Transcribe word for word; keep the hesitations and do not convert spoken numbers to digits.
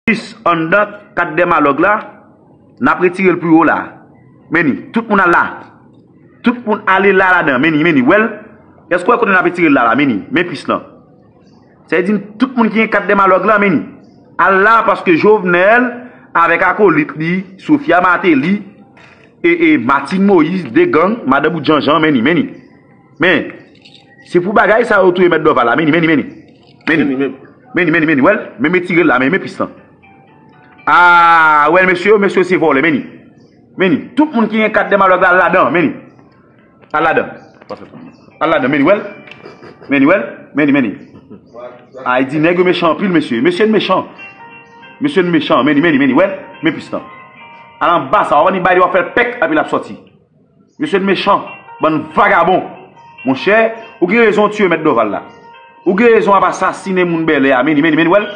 pis anndan kat dèmalòg la, n ap retire l pi wo la. Men ni, tout moun al la. Tout moun ale la ladan. Men ni, men ni, w wè l? Èske w wè kote n ap retire l la la? Men ni, men pis lan. Sa vle di tout moun ki gen kat dèmalòg la, men ni. Al la paske Jovenel avèk akolit li, Sofia Martelly, e, e Martine Moïse, de gang, madanm ou Janjan, men ni, men ni. Men, se pou bagay sa yo touye mèt Dòval la, men ni, men ni, men ni. Men ni, men ni, men ni, men ni, w wè l? Men, men tire l la, men, men pis lan. Ah, w wè l, mesye, mesye se vòlè, men ni. Men ni, tout moun ki gen kat dèmalòg la, al ladan, men ni. Al ladan. Al ladan, men ni, w wè l? Men ni, w wè l? Men ni, men ni. Ah, li di nèg yo mechan anpil, mesye. Mesye n mechan. Mesye n mechan, men ni, men ni, men ni, w wè l? Men pis lan. Al anba sa, w ap ni bay li, w ap fè l pèk, epi l ap sòti. Mesye n mechan, bann vagabon. Monchè, ou gen rezon w tiye mèt Dòval la. Ou gen rezon w ap asasinen moun bèlè a, men ni, men ni, men ni, w wè l?